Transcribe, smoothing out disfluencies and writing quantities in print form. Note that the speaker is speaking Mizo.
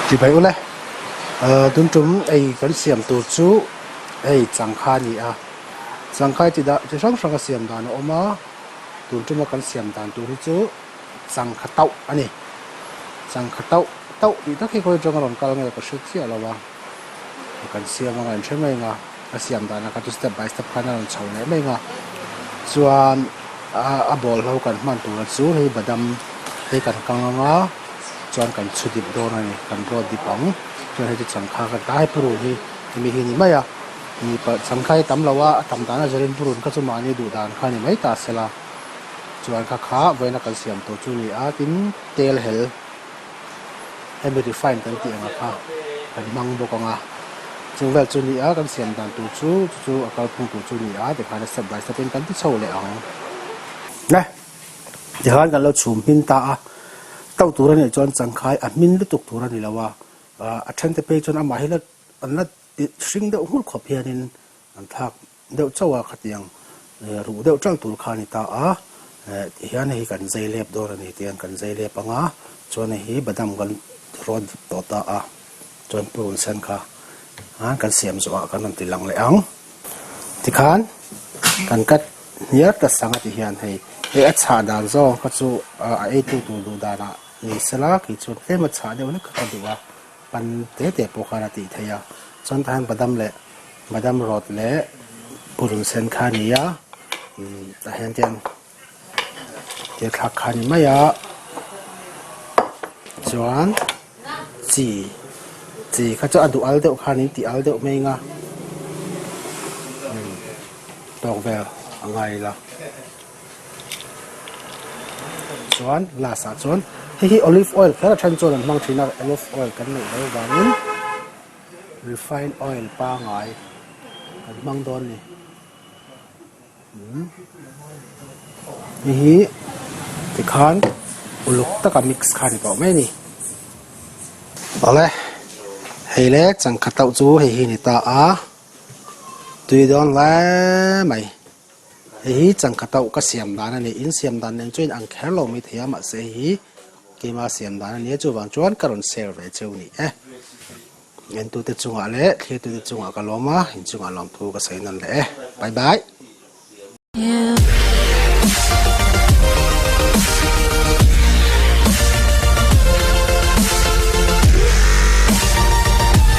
Chibai ule tun tum ei kan siam tur chu hei changkha a ni a changkha hi chi hrang hrang a siam dan a awm a tun tuma kan siam dan tur hi chu changkha tauh a ni changkha tauh tauh tih tak hi khawi atanga rawn kal nge ka hre chiah lo a kan siam anga in hre mai ang a a siam dan ah kha chu step by step khan a rawn chho leh mai ang a chuan a ball ho kan hman tur chu hei badam hei kan kang ang a chuan kan chhu dip dawn a ni kan rawt dip ang chuan hei chu changkha kan ta a hei purun hi hemi hi a ni mai a changkha hi tam lo a a tam dan a zirin purun kha chu mahni duh dan kha a ni mai ta sela chuan kha kha vawiina kan siam tur chu a ni a tin tel hel hemi refine kan tih ang a kha kan hmang bawk ang a chung vel chu a ni a kan siam dan tur chu chu chu a kalphung tur chu a ni a tikhan a step by step in kan ti chho leh ang le tikhan kan lo chhum hmin ta a to tur a nih chuan changkhai a hmin lutuk tur a ni lo a a then te phei chuan amah hi la an la hring deuh nghulh khawp hianin an thlak deuh chauh a khatiang ruh deuh ṭalh tur kha a ni ta a tihian hei hi kan zai lep dawn a ni tihian kan zai lep ang a chuan hei hi badam kan rawn dip tawh ta a chuan purun sen kha kan siam zawh ah kan rawn ti lang leh ang tikhan kan cut hniar ta sang a tihian hei hei a chhah dan zawng kha chu a ei tu tur duh dan ah ni sela kei chuan tlem a chhah deuh hlek kha ka duh a. Pan te te pawh khan a tih theih a, chuan tah hian badam leh badam rawt leh purun sen kha a ni a, umm tah hian tiang thil thlak kha a ni mai a, chuan chi chi kha chu a duh al deuh khan in tih al deuh mai ang a, umm tawk vel a ngai la. Chuan last ah chuan hei hi olive oil kher a then chuan an hmang thin a olive oil kan neih loh vangin refined oil pangai kan hmang dawn a ni umm hei hi tikhan uluk taka mix kha a ni tawh mai a ni awle hei le changkhat loh chu hei hi a ni ta a tui dawn hle mai. Hei hi changkha tauh ka siam dan a ni. In siam dan nen chuan ang kher lo mai thei a, mahse hei hi keima siam dan a ni a, chuvang chuan ka rawn share ve cheu ni e. Entute chungah leh thlirtute chungah ka lawm a, inchungah lawmthu ka sawi nawn leh e. Bye bye.